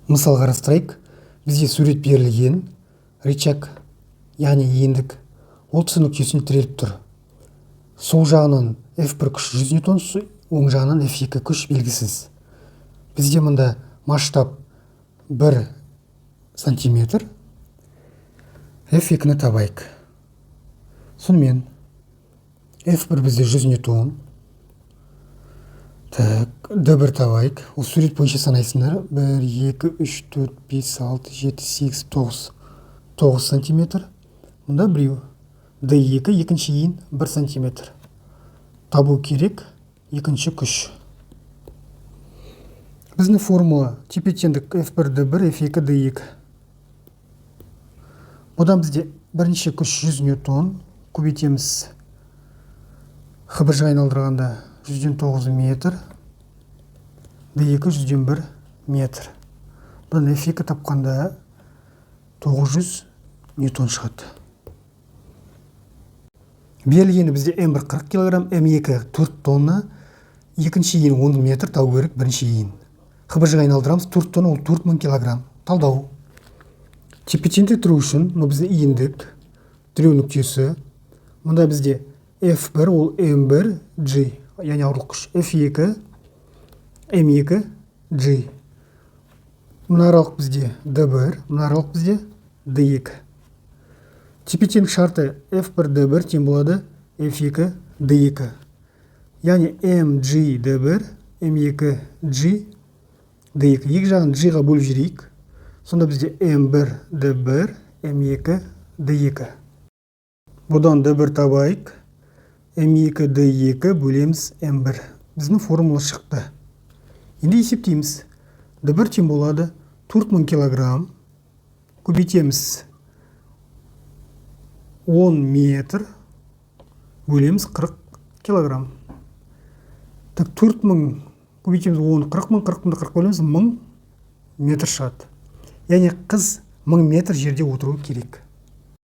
Мысал қарастырайық. Бізде сурет берілген, рычаг, яғни иіндік, ол С нүктесіне тіреліп тұр. Сол жағынан F1 күш 100 ньютон, оң жағынан F2 күш белгісіз. Бізде мында масштаб 1 сантиметр. F2-ні табайық. Сонымен, F1 бізде 100 ньютон. Так, D1 табайық. Ол сурет бойынша санайсыңдар. 1, 2, 3, 4, 5, 6, 7, 8, 9. 9 сантиметр. Мұнда біреу. D2, екінші иін, 1 сантиметр. Табу керек екінші күш. Біздің формула: тепе-теңдік F1 D1 F2 D2. Бұдан бізде бірінші күш 100 ньютон, көбейтеміз, ХБЖ айналдырғанда 100,9 метр, D2 100,1 метр. Бұдан F2 тапқанда 900 ньютон шығады. Берілгені бізде М1 40 килограмм, М2 4 тонна, екінші иін 10 метр, табу керек бірінші иін. ХБЖ айналдырамыз, 4 тонна ол 4000 килограмм. Талдау. Тепе-теңде тұру үшін мынау бізде иіндік, тіреу нүктесі. Мұнда бізде F1 ол M1 G, яғни ауырлық күш. F2 M2 G. Мына аралық бізде D1, мына аралық бізде D2. Тепе-теңдік шарты: F1 D1 тең болады F2 D2. Яғни MG D1, M2 G D2. Екі жағын G-ға бөліп жіберейік. Сонда бізде M1 D1, M2 D2. Бұдан D1 табайық. M2 D2 бөлеміз M1. Біздің формула шықты. Енді есептейміз. D1 тең болады 4000 килограмм көбейтеміз 10 метр бөлеміз 40 килограмм. Так, 4000 көбейтеміз 10, 40 мың, 40 мыңды 40 бөлеміз, 1000 метр шығады. Яғни қыз 1000 метр жерде отыруы керек.